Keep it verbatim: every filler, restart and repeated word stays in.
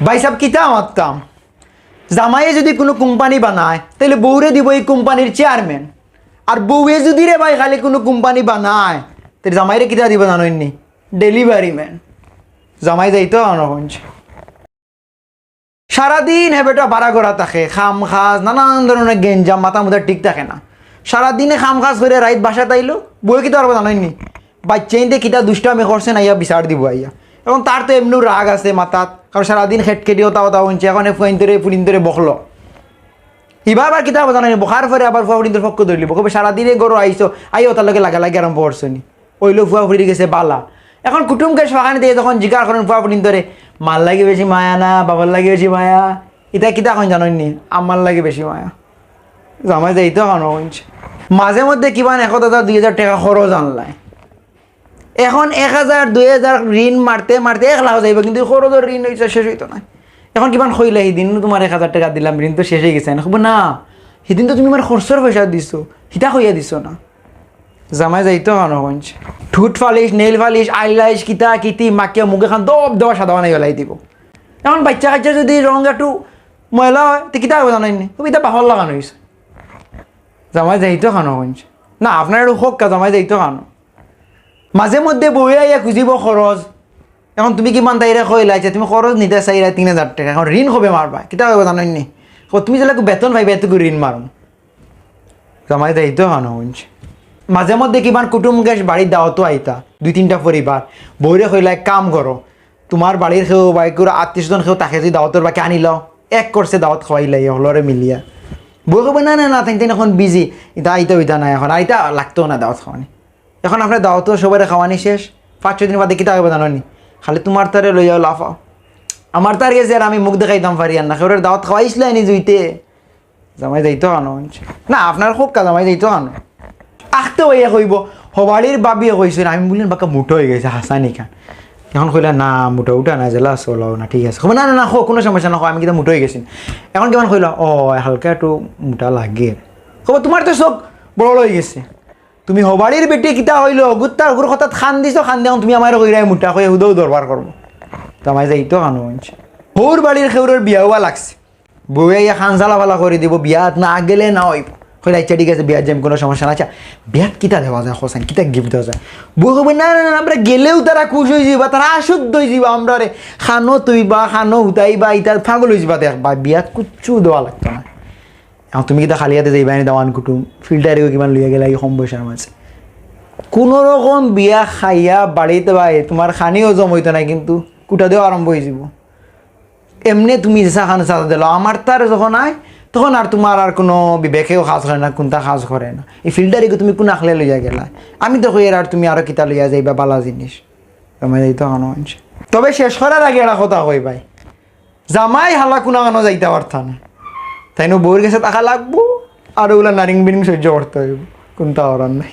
ভাই সাব, কিতা মাততাম? জামাইয়ে যুদি কুনু কোম্পানি বানায়, তাইলে বউরে দিবো ই কোম্পানির চেয়ারম্যান। আর বউয়ে যুদি রে ভাই খালি কুনু কোম্পানি বানায়, তাইলে জামাইরে কিতা দিবো জানইননি? Delivery man. জামাই যাইতো অনগঞ্জ। সারাদিন হে বেটা বাড়া করা থাকে, কাম কাজ, নানান ধরনের গেঞ্জাম, মাথা মুথা ঠিক থাকে না। সারাদিনে কাম কাজ করি রাইত বাসাত আইলো, বউয়ে কিতা করবো জানইননি? বাইচ্চাইন্তে কিতা দুষ্টামি করছে না, আইয়া বিচার দিবো আইয়া। এখন তার তো এমনেউ রাগ আছে মাথাত, কারণ সারাদিন খেটখেটি অতা অতা হুনছে, এখন হে ফুয়াইন্তরে ফুড়িন্তরে বকলো। ইবা আবার কিতা করবো জানইননি? বকার পরে আবার ফুয়া ফুড়িন্তর পক্ষ ধরিলিবো, কইবো সারাদিনে ঘরো আইছো, আইয়া অতার লগে লাগালাগি আরম্ভ করছো নি। অইলো ফুয়া ফুড়ির গেছে বালা। এখন কুটুম গেছ ফাঁকানি দিয়া যখন জিকার করইন ফুয়া ফুড়িন্তরে, মার লাগি বেশি মায়া না বাবার লাগি বেশি মায়া, ইতা কিতা কইন জানইননি? আমার লাগি বেশি মায়া। জামাই যাইতো অনগঞ্জ। মাঝে মধ্যে কিমান এক হাজার দুই হাজার টেকা খরচ আনলায়। এখন এক হাজার দুই হাজার ঋণ মারতে মারতে এক লাখ যাইবো, কিন্তু খরচর ঋণ অইছে, শেষ অইতো নায়। এখন কিমান কইলা, "হিদিন তুমার এক হাজার টেকা দিলাম, ঋণ তো শেষ অইগেছে।" না, কইবো, "না, হিদিন তো তুমি আমার খরচর পয়সা দিছো, হিতা কইয়া দিছো না।" জামাই যাইতো অনগঞ্জ। ঠুট ফালিশ, নেইল ফালিশ, আইলাইশ, কিতা কিতি মাখিয়া মুখ এখান দব দবা সাদা বানাই ফালাই দিবো। এখন বাইচ্চা কাইচ্চা যুদি রং একটু ময়লা অয়, তে কিতা করবো জানইননি? কইবো, "ইতা বাপর লাখান অইছে।" জামাই যাইতো অনগঞ্জ। না, আপনার একটু হোক কা, জামাই যাইতো অনো। মাঝে মধ্যে বউয়ে আইয়া খুজিবো খরচ। এখন তুমি কিমান তাইরে কইলায় যে তুমি খরচ নিতায় চাইরায় তিন হাজার টেকা, এখন ঋণ কবে মারবায়? কিতা কইবো জানইননি? কইবো, "তুমি যেলাকু বেতন পাইবায়, এটুকু ঋণ মারমু।" জামাই যাইতো অনগঞ্জ। মাঝে মধ্যে কিমান কুটুম গেছ বাড়িত দাওয়াতো আইতা, দুই তিনটা পরিবার, বউরে কইলায়, "এক কাম করো, তুমার বাড়ির কেউ বা কেউ আত্মীয় স্বজন কেউ থাকে যুদি দাওয়াতর বাকি আনিলাও, এক করছে দাওয়াত খাওয়াইলাই হকলরে মিলিয়া।" বউয়ে কইবো, "না, না, না, তাইন, তাইন এখন busy, ইতা আইতা অইতা নায় এখন, আর ইতা লাগতো না দাওয়াত খাওয়ানি।" এখন আপনার দাওয়াতো সবাইরে খাওয়ানি শেষ, পাঁচ ছয় দিন বাদে কিতা কইবো জানইননি? "খালি তুমার তারে লইয়া লাফাও, আমার তার গেছে আর আমি মুখ দেখাইতাম পারি আর না, কেউরে দাওয়াত খাওয়াইছলায় নি জুইতে।" জামাই যাইতো অনগঞ্জ। না, আপনার হোক কা, জামাই যাইতো অনো। আখতে অইয়া কইবো, "হবাড়ির ভাবিয়ে কইছইন, আমি বুলে বাক্কা মুটা অইগেছি, হাছা নি খান।" এখন কইলা, "না, মুটা উটা না, যেলা চলাও না, ঠিক আছে।" কইবো, "না, না, না, কও, কুনু সমস্যা না, কও, আমি কিতা মুটা অইগেছি।" এখন কিমান কইলা, "ও, হালকা একটু মুটা লাগে।" কইবো, "তুমার তো চউখ বড় অইগেছে, তুমি হবাড়ির বেটি কিতা অইলো, গুত্তার গুর কথাত কান দিছো, কান দিয়া তুমি আমারে কইরায় মুটা, কইয়া হুদাউ দরবার করমু।" জামাই যাইতো অনগঞ্জ। হউর বাড়ির কেউরর বিয়া অওয়া লাগছে, বউয়ে আইয়া কান ঝালাফালা করি দিবো, "বিয়াত না গেলে না অইবো।" কইলে, "আইচ্ছা, ঠিক আছে, বিয়াত যাইমু, কুনু সমস্যা না।" আইচ্ছা, বিয়াত কিতা দেওয়া যায়, কও চাইন, কিতা gift দেওয়া যায়? বউয়ে কইবো, "না, না, না, আমরা গেলেউ তারা খুশ অইযিবা, তারা আশুদ্ধ অইযিবা, আমরারে কানো থইবা, কানো হুতাইবা, ইতা পাগল অইযিবা, দেখবায়, বিয়াত কুচ্ছু দেওয়া লাগতো না।" এখন তুমি কিতা খালি আতে যাইবায় নি দামান কুটুম? ফিল্টারে কিমান লইয়া গেলায় ই কম পয়সার মাঝে। কুনু রকম বিয়া খাইয়া বাড়িত বায়, তুমার খানি হজম অইতো নায়, কিন্তু কুটা দেওয়া আরম্ভ অইযিবো। এমনে তুমি যেছা খান চাচা দিলাও, আমার তার যখন আয়, তখন আর তুমার আর কুনু বিবেকেও কাজ করে না, কুনতা কাজ করে না। ই ফিল্টারে তুমি কুন আখলে লইয়া গেলায়? আমি তো কই, আর তুমি আরো কিতা লইয়া যাইবা বালা জিনিস? জামাই যাইতো অনগঞ্জ। তবে শেষ করার আগে একটা কথা কই ভাই, জামাই হালা কুনাখানো যাইতা পারতা না। তাইন বউর গেছে থাকা লাগবো, আর অউলা নারিং বিরিং সইজ্য করতে অইবো, কুনতা করার নাই।